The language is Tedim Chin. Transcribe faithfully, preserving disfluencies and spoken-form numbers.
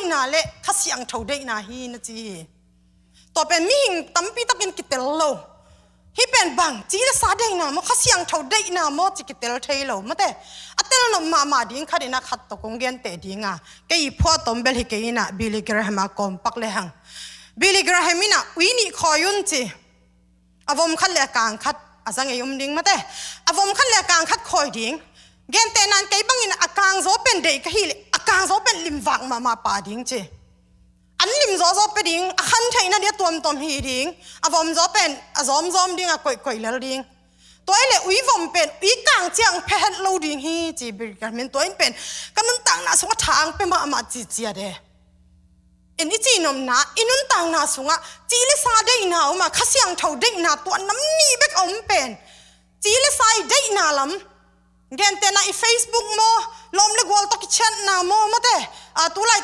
na le Kha Siangtho deihna hi na ci hi. Tua pen mihing tampi takin kitel lo. Hih pen bang, ci le sa deihna maw, Kha Siangtho deihna maw ci kitel thei lo. Mate, a tel nop mahmah ding khat in ah khat tawh kong genteh ding a, kei i phuah tawm bel hi kei in ah Billy Graham a kawm pak le hang. Billy Graham in ah ui nih khawi un ci. A vom khat le a kang khat a za ngei um ding mate. A vom khat le a kang khat khawi ding. Gentehna in kei bangin a kang zaw pen deih ka hih leh a kang zaw pen limvak mahmah pah ding ci. An lim zawzaw pia ding, a khan theihna ding a tuamtuam hi ding, a vom zaw pen a zawmzawm ding, a koihkoih lel ding. Tua hi leh ui vom pen ui kang ciang pia het lo ding hi ci Billy Graham in, tua in pen ka nuntakna sungah thang pia mahmah ci ciat e. In i cih nopna, i nuntakna sungah ci le sa deihna om a, Kha Siangtho deihna tua nam nih bek a om pen ci le sa i deihna lam. Gentehna i Facebook maw, lawm le gual tawh kichatna maw, mate, a, tulai